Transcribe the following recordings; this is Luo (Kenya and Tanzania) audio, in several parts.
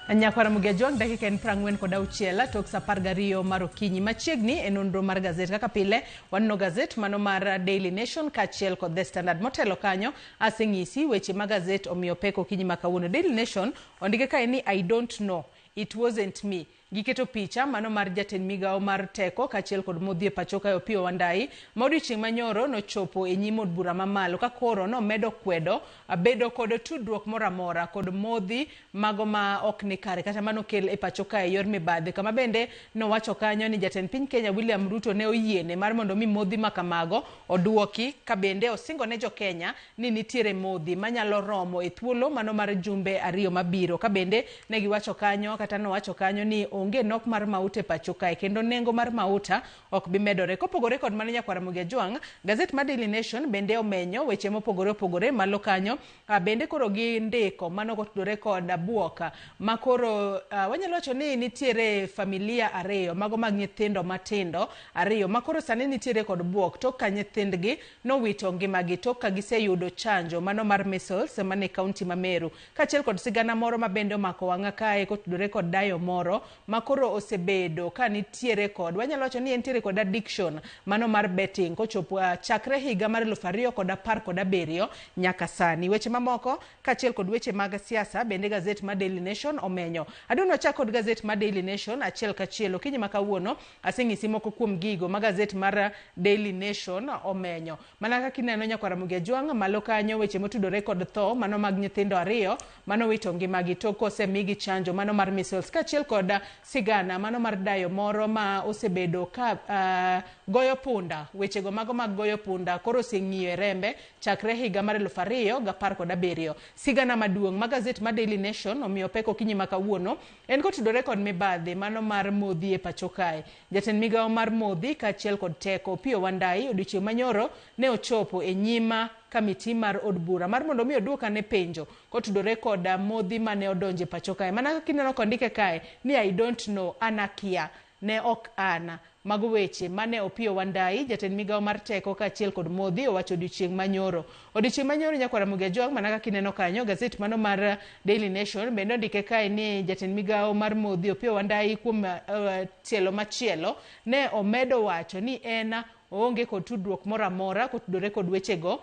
Nyakwara Mugejwang, dakika en 46 tok sa 12 mar okinyi. Machiegni e nonro mar gazet. Kaka pile, waneno gazet mano mar Daily Nation kaachiel kod The Standard. Motelo kanyo, aseng'isi weche ma gazet omiyo pek okinyi ma kawuono. Daily Nation ondike kae ni I don't know, it wasn't me. Giketo picha mano mar jatend migawo mar teko kaachiel kod modhi e pacho kae Opiyo Wandayi ma odiochieng' manyoro nochopo e nyim od bura mamalo ka koro nomedo kwedo bedo kod tudruok moro amora kod modhi mago ma ok ni kare kata mano kel e pacho kae e yor mibadhi kama bende nowacho kanyo ni jatend piny Kenya William Ruto ne oyiene mar mondo mi modhi ma kamago oduoki ka bende osingo ne jo Kenya ni nitiere modhi manyalo romo e thuolo mano mar jumbe ariyo mabiro ka bende ne giwacho kanyo kata nowacho kanyo ni onge nok mar mauta e pacho kae kendo nengo mar mauta ok bi medore. Kopogore kod mano nyakwar Ramogi Ajwang', gazet mar Daily Nation bende omenyo weche mopogore opogore malo kanyo bende koro gindiko mano kotudore kod buok ma koro wanyalo wacho ni nitiere familia ariyo mago mag nyithindo matindo ariyo ma koro sani nitiere kod buok tok ka nyithindgi nowito ngimagi tok ka giseyudo chanjo mano mar measles mane kaunti ma Meru. Kaachiel kod sigana moro ma bende omako wang'a kae kotudore kod dayo moro ma koro osebedo ka nitiere kod wanyalo wacho ni entiere kod addiction mano mar betting kochopo chakre higa mar 2017 nyaka sani. Weche mamoko kaachiel kod weche mag siasa bende gazet mar Daily Nation omenyo. Adwa ni wachak kod gazet mar Daily Nation achiel kachiel okinyi ma kawuono aseng'isi moko kuom gigo ma gazet mar Daily Nation omenyo. Mana kaka ineno nyakwar Ramogi Ajwang' malo kanyo weche motudore kod tho mano mag nyithindo ariyo mano wito ngimagi tok kosemigi chanjo mano mar measles kaachiel kod sigana mano mar dayo moro ma osebedo ka goyo punda wechego mago mag goyo punda koro oseng'iyo e rembe chakre higa mar 2017. Sigana maduong' ma gazet mar Daily Nation omiyo pek okinyi ma kawuono en kotudore kod mibadhi mano mar modhi e pacho kae. Jatend migawo mar modhi kaachiel kod teko Opiyo Wandayi odiochieng' manyoro ne ochopo e nyima kamiti mar od bura mar mondo mi oduok ane penjo kotudore kod modhi mane odonjo e pacho kae. Mana kaka ineno kondike kae ni I don't know, an akia, ne ok an. Mago weche mane Opiyo Wandayi, jatend migawo mar teko kaachiel kod modhi owacho odiochieng' manyoro. Odiochieng' manyoro nyakwar Ramogi Ajwang' mana kaka ineno kanyo, gazet mano mar Daily Nation bende ondike kae ni jatend migawo mar modhi Opiyo Wandayi kuom tielo machielo ne omedo wacho ni en oonge kod tudruok moro amora kotudore kod wechego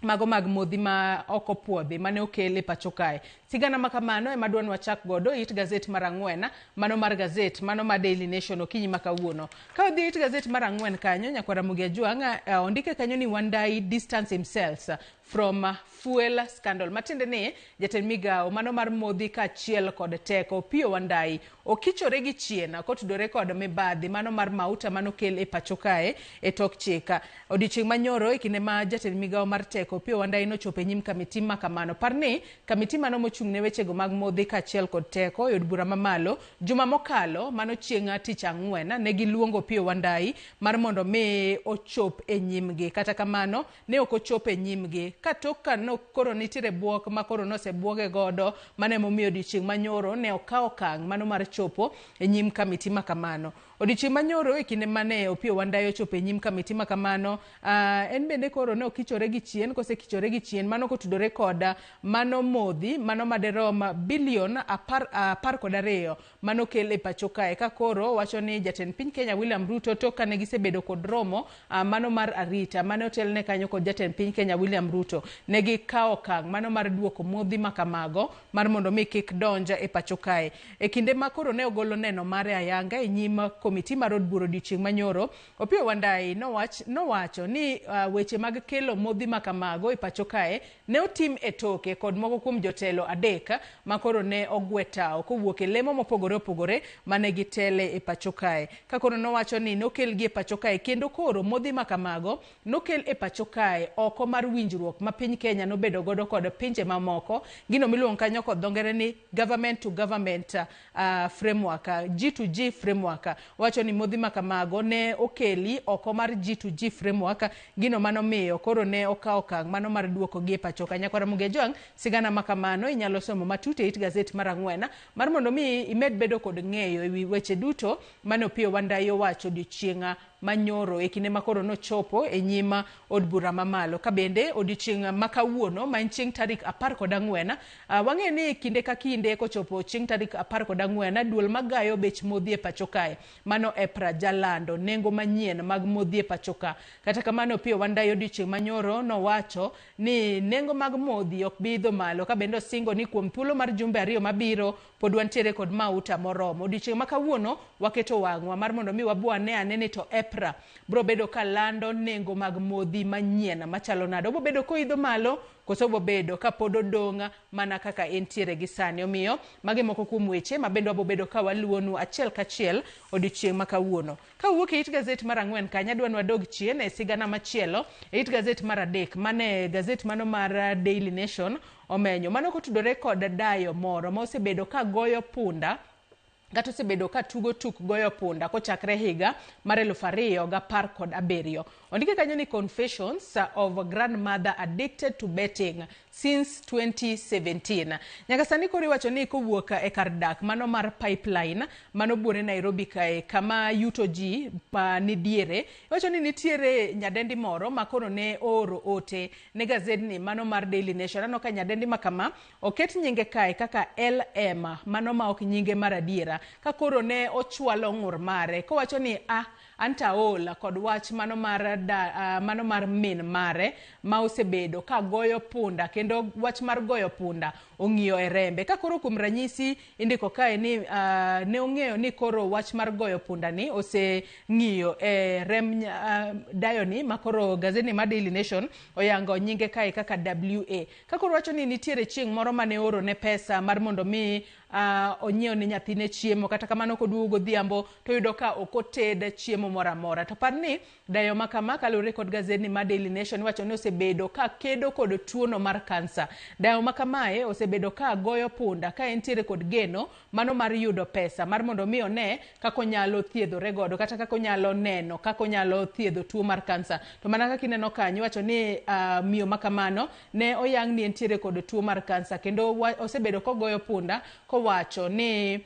mago mag modhi ma ok opuodhi mane okel e pacho kae. Sigana ma kamano ema dwa ni wachak godo it gazet mar ang'wen, mano mar gazet mano mar Daily Nation okinyi ma kawuono. Ka wadhi it gazet mar ang'wen kanyo, nyakwar Ramogi Ajwang' ondike kanyo ni Wandayi distance himself from fuel scandal. Matiende ni jatend migawo mano mar modhi kaachiel kod teko Opiyo Wandayi okichore gi chien kotudore kod mibadhi mano mar mauta mano kel e pacho kae e tok chik. Odiochieng' manyoro e kinde ma jatend migawo mar teko Opiyo Wandayi nochopo e nyim kamiti ma kamano. Par ni kamiti mano mochung' ne wechego mag modhi kaachiel kod teko e od bura mamalo juma mokalo mano chieng' tich ang'wen ne giluongo Opiyo Wandayi mar mondo mi ochop e nyimgi. Kata kamano ne ok ochopo e nyimgi. Ka tok ka no koro nitiere buok ma koro nosebuoge godo, mano emomiyo odiochieng' manyoro ne okawo okang' mano mar chopo e nyim kamiti ma kamano. Odiochieng' manyoro e kinde mane Opiyo Wandayi ochopo e nyim kamiti ma kamano, en bende koro ne okichore gi chien, kosekichore gi chien, mano kotudore kod mano modhi, mano maderom bilion 12 mano kel e pacho kae. Ka koro wacho ni jatend piny Kenya William Ruto tok kane gisebedo kod romo mano mar arita mane otelne kanyo kod jatend piny Kenya William Ruto, ne gikawo okang' mano mar duoko modhi ma kamago mar mondo mi kik donj e pacho kae. E kinde ma koro ne ogolo neno mare ayanga e nyim komiti mar od bura odiochieng' manyoro, Opiyo Wandayi nowacho ni weche mag kelo modhi ma kamago e pacho kae ne otim e toke kod moko kuom jotelo adek ma koro ne ogwe tawo kowuok e lemo mopogore opogore mane gitele e pacho kae. Ka koro nowacho ni nokelgi e pacho kae kendo koro modhi ma kamago nokel e pacho kae oko mar winjruok ma piny Kenya nobedo godo kod pinje mamoko, gino miluongo kanyo kod dho ngere ni government to government framework, G2G framework. Wacho ni modhi ma kamago ne okeli oko mar G2G framework, gino manomiyo koro ne okawo okang' mano mar duoko gi e pacho ka. Nyakwar Ramogi Ajwang', sigana ma kamano inyalo somo matut e it gazet mar ang'wen mar mondo mi imed bedo kod ng'eyo ewi weche duto mane Opiyo Wandayi owacho odiochieng' manyoro e kinde ma koro nochopo e nyim od bura mamalo. Ka bende odiochieng' ma kawuono ma en chieng' tarik 14, wang'eyo ni kinde ka kinde kochopo chieng' tarik 14, duol magayo bech modhi e pacho kae mano EPRA jalando nengo manyien mag modhi e pacho ka. Kata kamano Opiyo Wandayi odiochieng' manyoro nowacho ni nengo mag modhi ok bi idho malo ka bende osingo ni kuom thuolo mar jumbe 2 mabiro pod wantiere kod mauta moromo. Odiochieng' ma kawuono waketo wang'wa mar mondo mi wabwane ane ni to EPRA bro bedo ka lando nengo mag modhi manyien machalo nade. Obo bedo koidho malo koso obo bedo ka pod odong' mana kaka entiere gi sani. Omiyo magi moko kuom weche ma bende wabo bedo ka waluwonu achiel kachiel odiochieng' ma kawuono. Ka wuok e it gazet mar 4 kanyo, adwa ni wadog chien e sigana machielo e it gazet mar 3 mane gazet mano mar Daily Nation omenyo. Mano kotudore kod dayo moro ma osebedo ka goyo punda kata osebedo ka tugo tuk goyo punda kochakre higa mar 2017. Ondike kanyo ni confessions of grandmother addicted to betting since 2017. Nyaka sani koro iwacho ni kowuok e kar dak mano mar Pipeline mano buore Nairobi kae kama yuto ji ni diere, iwacho ni nitiere nyadendi moro ma koro ne ooro ote ne gazedni mano mar Daily Nation. Aneno ka nyadendi ma kama oket nyinge kae kaka LM, mano ma ok nyinge mar adiera, ka koro ne ochwalo ng'ur mare kowacho ni anta aol kod wach mano mar mano mar min mare ma osebedo ka goyo punda, kendo wach mar goyo punda ong'iyo e rembe. Ka koro kuom ranyisi indiko kae ni ne ong'eyo ni koro wach mar goyo punda ni oseng'iyo e rem dayoni ma koro gazeti mar Daily Nation oyango nyinge kae kaka WA. Ka koro wacho ni nitiere chieng' moro mane ooro ne pesa mar mondo mi onyiew ne nyathine chiemo, kata kamano koduogo godhiambo to yudo ka ok oted chiemo moro amora. To par ni dayo ma kama kaluwore kod gazeti mar Daily Nation iwacho ni osebedo ka kedo kod tuono mar kansa. Dayo ma kamae osebedo ka goyo punda ka entiere kod geno mano mar yudo pesa mar mondo mi one kaka onyalo thiedhore godo kata kaka onyalo neno kaka onyalo thiedho tuo mar kansa. To mana kaka ineno kanyo iwacho ni miyo ma kamano ne oyang ni entiere kod tuo mar kansa kendo osebedo kogoyo punda kowacho ni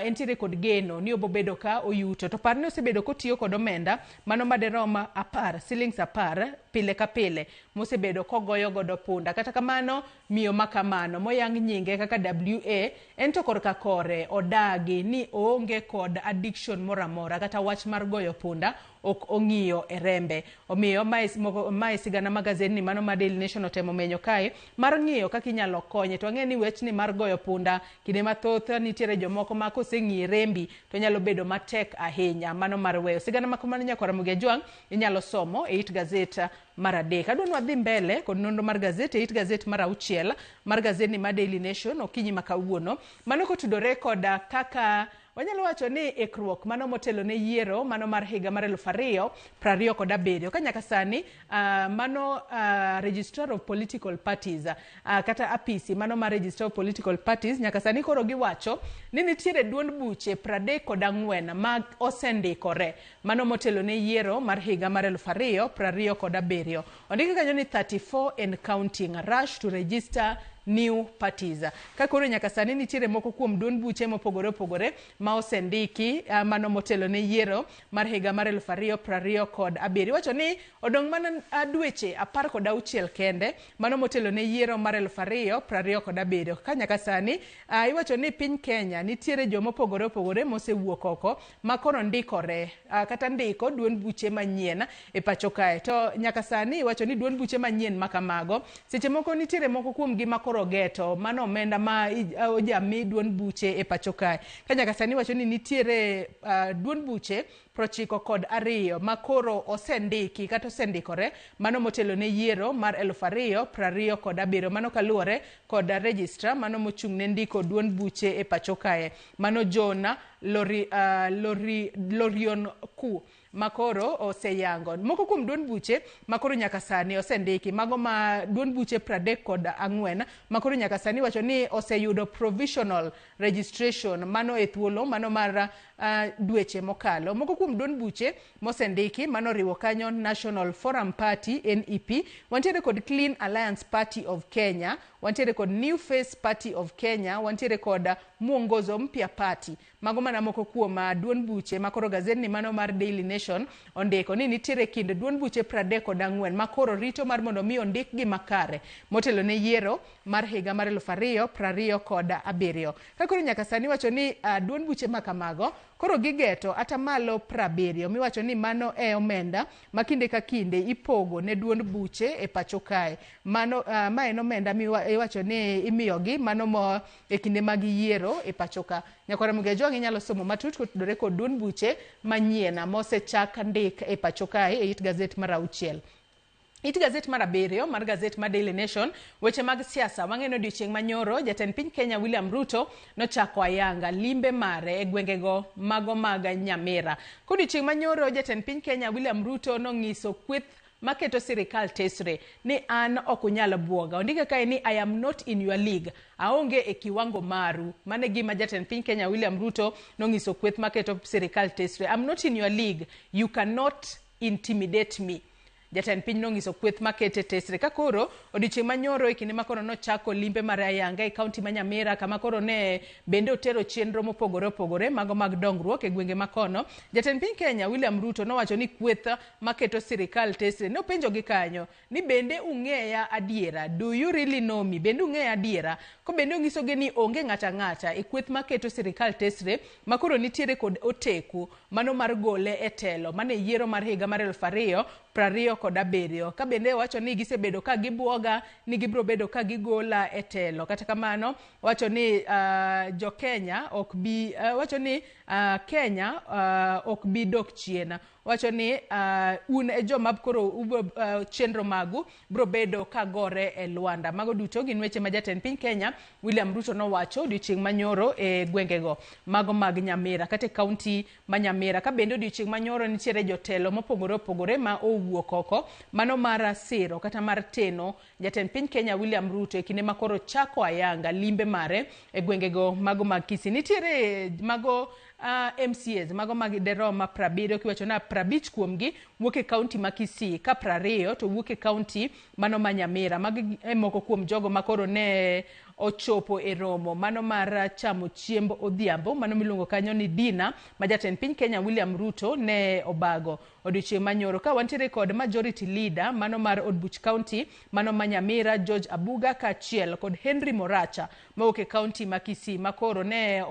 entiere kod geno ni obobedo ka oyuto. To par ni osebedo kotiyo kod omenda mano maderom 10 shillings 10 pile ka pile mosebedo kogoyo godo punda. Kata kamano miyo ma kamano moyang nyinge kaka WA en to korka kore odagi ni oonge kod addiction moro amora kata wach mar goyo punda ok ong'iyo e rembe. Omiyo mae sigana ma gazeti mano ma Daily Nation otemo menyo kae mar ng'iyo kaka inyalo konye. To ang'e ni wechni mar goyo punda kinde mathoth nitiere jomoko ma koseng'iyo rembi to nyalo bedo matek ahinya mano mar weyo. Sigana ma kamano nyakwar Ramogi Ajwang' inyalo somo e it gazet mar 3. Adwa ni wadhi mbele kod nonro mar gazet e it gazet mar 6 mar gazeti ma Daily Nation okinyi ma kawuono. Mano kotudore kod kaka wanyalo wacho ni ikruok mano motelo ne yiero mano mar higa mar 2027. Ka nyaka sani mano Registrar of Political Parties kata apisi mano mar Registrar of Political Parties nyaka sani koro giwacho ni nitiere duond buche 34 ma osendikore mano motelo ne yiero mar higa mar 2027. Ondiki kanyo ni 34 and counting, rush to register new parties. Ka koro nyaka sani nitiere moko kuom duond buche mopogore opogore ma osendiki mano motelo ne yiero mar higa mar 2027. Iwacho ni odong' mana dweche 16 kende mano motelo ne yiero mar 2027. Ka nyaka sani iwacho ni piny Kenya nitiere joma opogore opogore mosewuok oko ma koro ndikore kata ndiko duond buche manyien e pacho kae. To nyaka sani iwacho ni duond buche manyien ma kamago seche moko nitiere moko kuom gi ma koro geto mano omenda ma ojami duond buche e pacho kae. Ka nyaka sani iwacho ni nitiere duond buche 92 ma koro osendiki kata osendikore mano motelo ne yiero mar 2027. Mano kaluwore kod registrar mano mochung' ne ndiko duond buche e pacho kae mano John Lorion Ku makoro oseyango moko kuom duond buche makoro nyaka sani osendiki mago ma duond buche 34 makoro nyaka sani wacho ni oseyudo provisional registration mano e thuolo mano mar dweche mokalo. Moko kuom duond buche mosendiki mano riwo kanyo National Forum Party NEP, wantiere kod Clean Alliance Party of Kenya, wantiere kod New Face Party of Kenya, wantiere kod Mwongozo Mpya Party. Mago mana moko kuom duond buche makoro gazeti mano mar Daily Nation Nation ondiko ni nitiere kind duond buche 34 ma koro rito mar mondo mi ondikgi makare motelo ne yiero mar higa mar 2027. Ka koro nyaka sani iwacho ni duond buche ma kamago koro gigeto atamalo 70 miwacho ni mano e omenda ma kinde ka kinde ipogo ne duond buche e pacho kae. Mano ma en omenda miwacho ni imiyogi mano mo e kinde mag yiero e pacho ka. Nyakwara Muga Ojwang' inyalo somo matut kotudore kod duond buche manyien mosechak ndik e pacho kae e it gazet mar 6. It gazet mar 7 mar gazet mar Daily Nation, weche mag siasa wang'e ni odiochieng' manyoro jatend piny Kenya William Ruto nochako ayanga limbe mare e gwengego mago mag Nyamira. Kodiochieng' manyoro jatend piny Kenya William Ruto nong'iso kweth maketo sirikal tesre ni an ok unyal buoga. Ondike kae ni I am not in your league. Aonge e kiwango maru. Mane gima jatend piny Kenya William Ruto nong'iso kweth maketo sirikal tesre. I'm not in your league. You cannot intimidate me. Jatend piny nong'iso kweth makete tesre. Ka koro odiochieng' manyoro e kinde ma koro nochako limbe mare ayanga e kaunti ma Nyamira kama koro ne bende otero chenro mopogore opogore mago mag dongruok e gwenge makono. Jatend piny Kenya William Ruto nowacho ni kweth maketo sirikal tesre nopenjogi kanyo ni bende ung'eya adiera, do you really know me, bende ung'eya adiera? Ko bende onyisogi ni onge ng'ata ang'ata e kweth maketo sirikal tesre ma koro nitiere kod oteku mano mar gole e telo mane yiero mar higa mar 2027. Ka bende wacho ni gisebedo ka gibuoga ni gibiro bedo ka gigola e telo. Kata kamano wacho ni jo Kenya ok bi wacho ni Kenya ok bi dok chien. Wacho ni un e joma koro chenro magu biro bedo ka gore e Luanda. Mago duto gin weche ma jatend piny Kenya William Ruto nowacho odiochieng' manyoro e gwengego mago mag Nyamira kata e kaunti ma Nyamira. Ka bende odiochieng' manyoro nitiere jotelo mopogore opogore ma owuok oko mano mar siro kata mar teno jatend piny Kenya William Ruto e kinde ma koro chako ayanga limbe mare e gwengego mago mag Kisii. Nitiere mago MCAs mago mag derom ma 70 kiwacho na 50 kuomgi wuok e kaunti ma Kisii ka 20 to wuok e kaunti mano ma Nyamira. Magi e moko kuom jogo ma koro ne ochopo e romo mano mar chamo chiemb odhiambo mano miluongo kanyo ni dina ma jatend piny Kenya William Ruto ne obago odiochieng' manyoro. Ka wantiere kod majority leader mano mar od buch kaunti mano ma Nyamira George Abuga kaachiel kod Henry Moracha mawuok e kaunti ma Kisii ma koro ne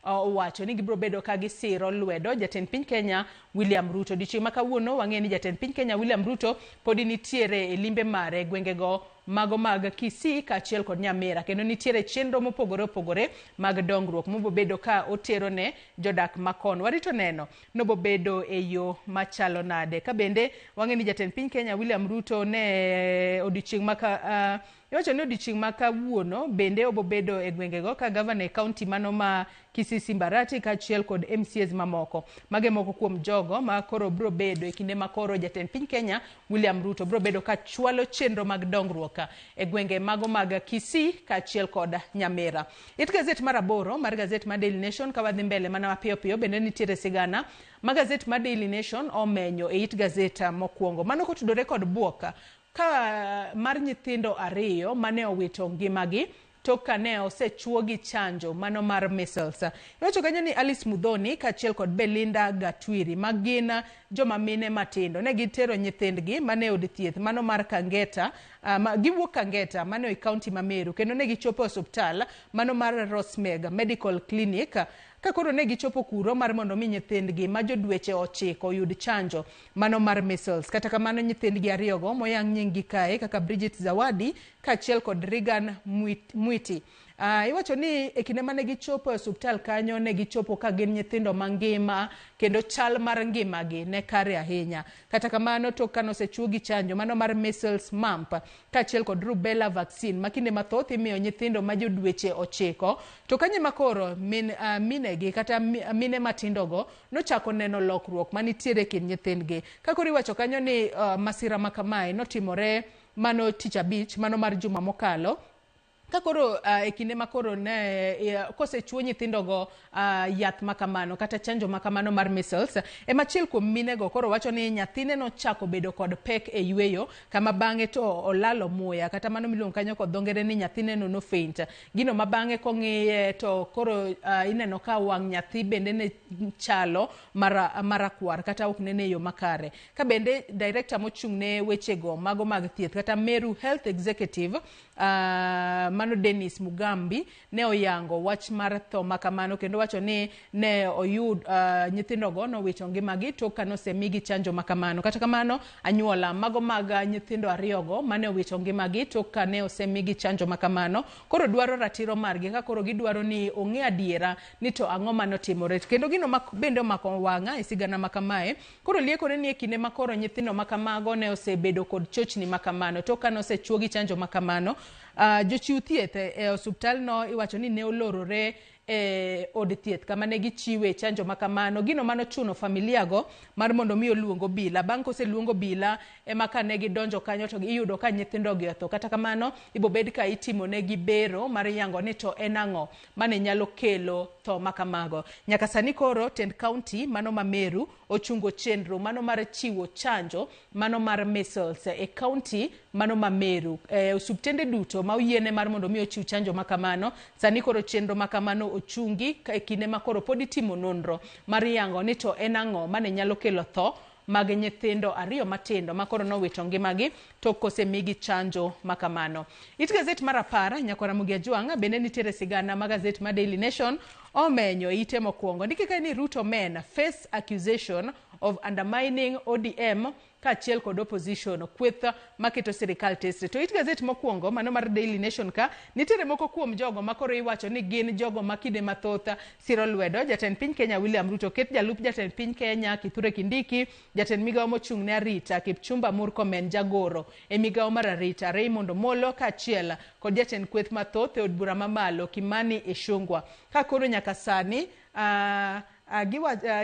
owacho ni gibiro bedo ka gisiro lwedo jatend piny Kenya William Ruto. Odiochieng' ma kawuono wang'e ni jatend piny Kenya William Ruto podi nitiere e limbe mare gwengego mago mag Kisii kaachiel kod Nyamira kendo nitiere chenro mopogore opogore mag dongruok mobobedo ka otero ne jodak makono. Warito neno nobobedo e yo machalo nade. Ka bende wang'e ni jatend piny Kenya William Ruto ne odiochieng' ma iwacho ni odiochieng' ma kawuono bende obobedo e gwengego ka gavana e kaunti mano ma Kisii Simbarati kaachiel kod MCAs mamoko. Mage moko kuom jogo ma koro biro bedo e kinde ma koro jatend piny Kenya William Ruto biro bedo ka chwalo chenro mag dongruok e gwenge mago mag Kisii kaachiel kod Nyamira. It gazet mar 8 mar gazet mar Daily Nation ka wadhi mbele mana mapiyo piyo bende nitiere sigana ma gazet mar Daily Nation omenyo e it gazet mokwongo. Mano kotudore kod buok ka mar nyithindo 2 mane owito ngimagi tok kane osechuogi chanjo mano mar measles. Iwacho kanyo ni Alice Muthoni kaachiel kod Belinda Gatwiri ma gin joma mine matindo ne gitero nyithindgi mane od thieth mano mar Kangeta, giwuok Kangeta mano e kaunti ma Meru kendo ne gichopo e osuptal mano mar Rosmeg Medical Clinic. Ka koro ne gichopo kuro mar mondo mi nyithindgi ma jodweche 9 oyud chanjo mano mar measles. Kata kamano nyithindgi 2 go moyang nying-gi kae kaka Bridget Zawadi kaachiel kod Regan Mwiti. Iwacho ni e kinde mane gichopo e osuptal kanyo ne gichopo ka gin nyithindo mangima kendo chal mar ngimagi ne kare ahinya. Kata kamano tok kane osechuogi chanjo mano mar measles mump kaachiel kod rubella vaccine ma kinde mathoth imiyo nyithindo ma jodweche 9 to kanye makoro minegi kata mine matindogo nochako neno lokruok manitiere e kind nyithindgi. Ka koro iwacho kanyo ni masira ma kamae notimore mano tich abich mano mar juma mokalo. Ka koro e kinde ma koro ne kosechuo nyithindogo yath makamano kata chanjo makamano mar measles, ema achiel kuom minego koro wacho ni nyathine nochako bedo kod pek e yueyo, kama bang'e to olalo muya, kata mano miluongo kanyo kod dho ngere ni nyathine no no faint. Gino ma bang'e kong'iye to koro ineno ka wang' nyathi bende ne chalo marakwar kata ok nene e yo makare. Ka bende director mochung' ne wechego mago mag thieth kata Meru Health Executive, mano Dennis Mugambi, ne oyango wach mar tho makamano kendo wacho ni ne oyud nyithindogo nowito ngimagi tok ka nosemigi chanjo makamano. Kata kamano, anyuola mago mag nyithindo ariyogo mane owito ngimagi tok ka ne osemigi chanjo makamano koro dwaro ratiro margi, ka koro gidwaro ni ong'e adiera ni to ang'o manotimore. Kendo gino ma bende omako wang'a e sigana makamae, koro liekore ni e kinde ma koro nyithindo makamago ne osebedo kod chochni makamano tok ka nosechuogi chanjo makamano, jochiw thieth e osuptal no iwacho ni ne olorore e od thieth kama ne gichiwe chanjo makamano. Gino manochuno familia go mar mondo mi oluong obila. Bang' koseluong obila ema ka ne gidonjo kanyo to iyudo ka nyithindo gi otho. Kata kamano, ibobed ka itimo negi bero mar yango ni to en ang'o mane nyalo kelo tho makamago. Nyaka sani koro tend county mano ma Meru ochungo chenro mano mar chiwo chanjo mano mar measles e county mano ma Meru. Osuptende duto ma oyiene mar mondo mi ochiw chanjo makamano, sani koro chenro makamano ochungi e kinde ma koro pod itimo nonro mar yango ni to en ang'o mane nyalo kelo tho mag nyithindo ariyo matindo ma koro nowito ngimagi tok kosemigi chanjo makamano. It gazet mar 10, Nyakwar Ramogi Ajwang', bende nitiere sigana ma gazet ma Daily Nation omenyo ite mokwongo. Ndike kae ni Ruto men face accusation of undermining ODM kaachiel kod opposition, kweth maketo sirikal tesre. To it gazet mokwongo mano mar Daily Nation ka nitiere moko kuom jogo ma koro iwacho ni gin jogo ma kinde mathoth siro lwedo jatend piny Kenya William Ruto. Ket jalup jatend piny Kenya Kithure Kindiki, jatend migawo mochung' ne arita Kipchumba Murkomen, jagoro e migawo mar arita Raymond Omolo, kaachiel kod jatend kweth mathoth e od bura mamalo Kimani Ichung'wa. Ka koro nyaka sani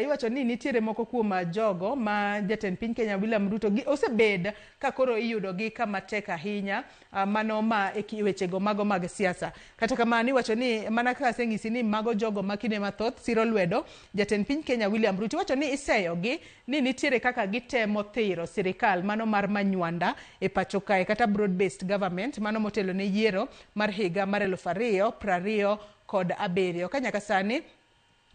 iwacho ni nitiere moko kuom jogo ma jatend piny Kenya William Ruto gi osebed ka koro iyudo gi kama tek ahinya, mano ma e wechego mago mag siasa. Kata kamano, iwacho ni mana kaka aseng'isi ni mago jogo ma kinde mathoth siro lwedo jatend piny Kenya William Ruto, iwacho ni iseyo gi ni nitiere kaka gitemo thiro sirikal mano mar Manywanda e pacho kae, kata broad based government mano motelo ne yiero mar higa mar 2027. Ka nyaka sani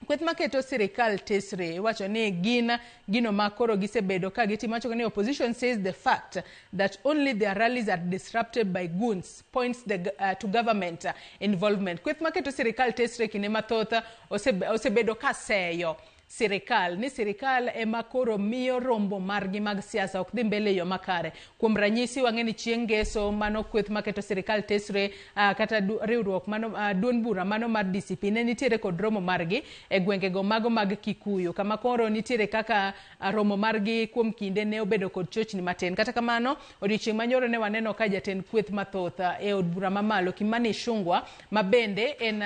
kweth maketo sirikal tesre iwacho ni gin gino ma koro gisebedo ka gitimo. Wacho ni opposition says the fact that only their rallies are disrupted by goons points to government involvement. Kweth maketo sirikal tesre kinde mathoth osebedo ka seyo sirikal ni sirikal ema koro miyo rombo margi mag siasa ok dhi mbele e yo makare. Kuom ranyisi, wang'e ni chieng' ngeso mano kweth maketo sirikal tesre, kata riwruok mano, duond bura mano mar DCP ne nitiere kod romo margi e gwengego mago mag Kikuyu, kama koro nitiere kaka romo margi kuom kinde ne obedo kod chochni matin. Kata kamano, odiochieng' manyoro ne waneno ka jatend kweth mathoth e od bura mamalo Kimani Ichung'wa, ma bende en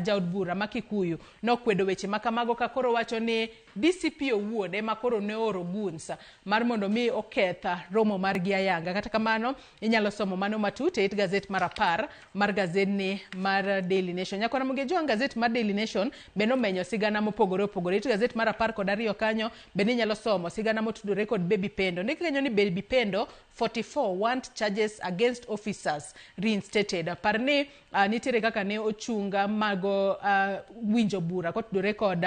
jaod bura ma Kikuyu, nokwedo weche makamago ka koro wacho ni DCP owuon ema koro ne ooro goons mar mondo mi oketh romo margi ayanga. Kata kamano, inyalo somo mano matut e it gazet mar 10 mar gazedni mar Daily Nation. Nyakwar Ramogi Ajwang', gazet mar Daily Nation bende omenyo sigana mopogore opogore. It gazet mar 12 kanyo bende inyalo somo sigana motudore kod Baby Pendo. Ndik kanyo ni Baby Pendo 44 want charges against officers reinstated. Par ni nitiere kaka ne ochunga mago winjo bura kotudore kod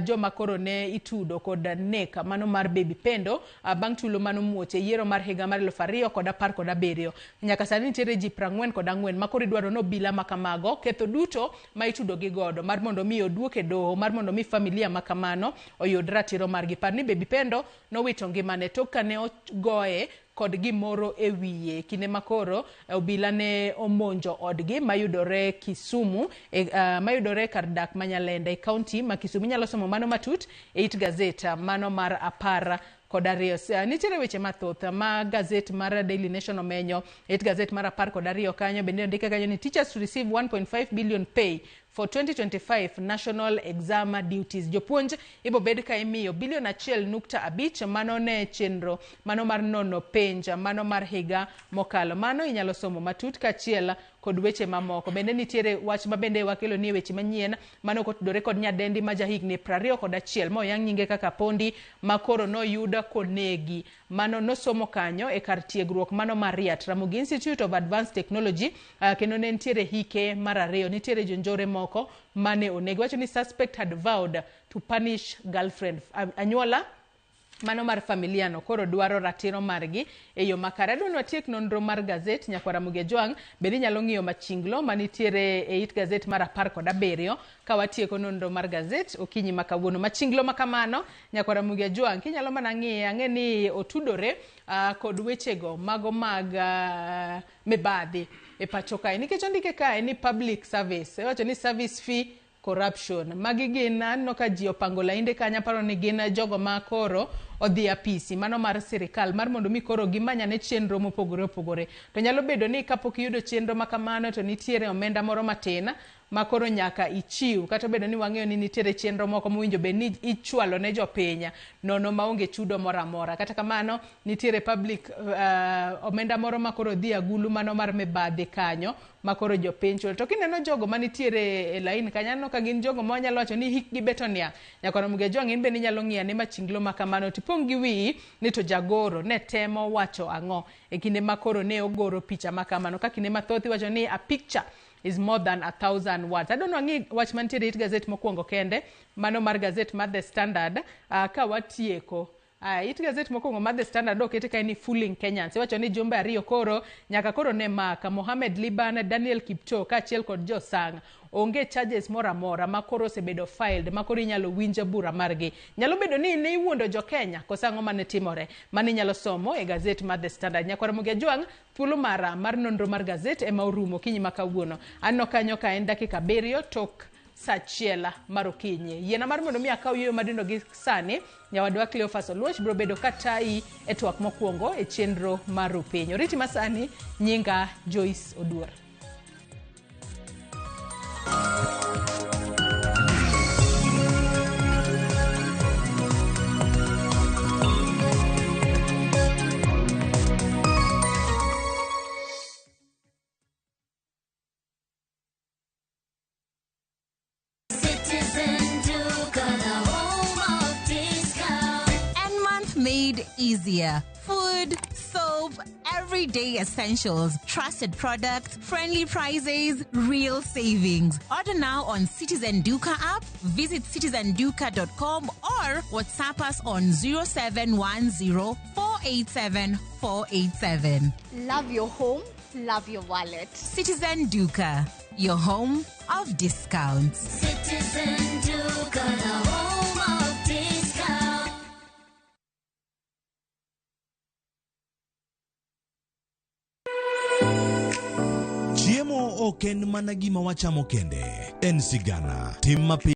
joma koro ne itudo kod nek mano mar Baby Pendo, bang' tulo mano muoch e yiero mar higa mar 2017. Nyaka sani nitiere ji 44 ma koro idwaro ni obila makamago ketho duto ma itudo gi godo mar mondo mi oduok e doho mar mondo mi familia makamano oyud ratiro margi. Par ni Baby Pendo nowito ngimane tok ka ne ogoye kod gimoro e wiye kinde makoro obila ne omonjo odgi mayudore Kisumu, mayudore kar dak ma Nyalenda e kaunti ma Kisumu. Inyalo somo mano matut e it gazet mano mar 12. Nitiere weche mathoth ma gazet mar Daily Nation omenyo e it gazet mar 12 kanyo. Bende ondike kanyo ni teachers to receive 1.5 billion pay for 2025 national exam duties. Jopuonj ibobed ka imiyo bilion 1.5 mano ne chenro mano mar nono penj mano mar higa mokalo. Mano inyalo somo matut kaachiel kod weche mamoko. Bende nitiere wach ma bende wakelo ni weche manyien mano kotudore kod nyadendi ma jahigni 21 moyang nyinge kaka Pondi ma koro noyud konegi. Mano nosomo kanyo e kar tiegruok mano mar RIAT, Ramogi Institute of Advanced Technology, kendo ne nitiere hike mar ariyo. Nitiere jonjore moko mane onegi. Wacho ni suspect had vowed to punish girlfriend. Anyuola mano mar familia no koro dwaro ratiro margi e yo makare. Adwa ni watiek nonro mar gazet nyakwara Ramogi Ajwang', bende inyalo ng'iyo machinglo manitiere e it gazet mar 17 ka watieko nonro mar gazet okinyi ma kawuono. Machinglo ma kamano nyakwara Ramogi Ajwang' kinyalo mana ng'iye, ang'e ni otudore kod wechego mago mag mibadhi e pacho kae, nikech ondike kae ni public service, iwacho ni service fee corruption. Magi gin aneno ka ji opango lainde kanyo, aparo ni gin jogo ma koro odhi apisi mano mar sirikal mar mondo mi koro gimanyane chenro mopogore opogore. To nyalo bedo ni kapok iyudo chenro ma kamano to nitiere omenda moro matin ma koro nyaka ichiw, kata obedo ni wang'eyo ni nitiere chenro moko mowinjo bed ni ichwalo ne jopiny nono maonge chudo moro amora. Kata kamano nitiere public omenda moro ma koro dhi agulu mano mar mibadhi kanyo ma koro jopiny chulo. To kineno jogo manitiere e lain kanyo, aneno ka gin jogo ma wanyalo wacho ni hikgi beto niang'. Nyakwar Ramogi Ajwang' in bende inyalo ng'iyo ane machinglo ma kamano tipong' gi wiyi ni to jagoro ne temo wacho ang'o e kinde ma koro ne ogoro picha ma kamano. Ka kinde mathoth iwacho ni a picture is more than 1,000 words. Adwa ni wang'i wach mantiere it gazet mokwongo kende, mano mar gazet mar The Standard, ka watieko. It gazet mokwongo mar The Standard okete kae ni fooling Kenyans. Iwacho ni jumbe ariyo koro nyaka koro ne maka Mohamed Liban, Daniel Kiptoo kaachiel kod Josang. Onge charges moro amora ma koro osebedo filed ma koro inyalo winj bura margi. Nyalo bedo ni ne iwuondo jo Kenya koso ang'o mane timore? Mano inyalo somo e gazet mar The Standard. Nyakwar Ramogi Ajwang', thuolo mara mar nonro mar gazet ema orumo okinyi ma kawuono. Aneno kanyo ka en dakika 7 tok saa 1 mar okinyi. Yiena mar mondo mi akaw yueyo madindo gi sani, nyawadwa Cleophas Oluoch biro bedo katayi e twak mokwongo e chenro mar Rupiny. Oriti masani, nyinga Joyce Oduor. Citizen Duka, the home of discount. And month made easier. Food, soap, everyday essentials, trusted products, friendly prices, real savings. Order now on Citizen Duka app, visit citizenduka.com or WhatsApp us on 0710 487 487. Love your home, love your wallet. Citizen Duka, your home of discounts. Citizen Duka, the home of discount. Chiemo ok en mana gima wachamo kende, en sigana. Tim mapiyo.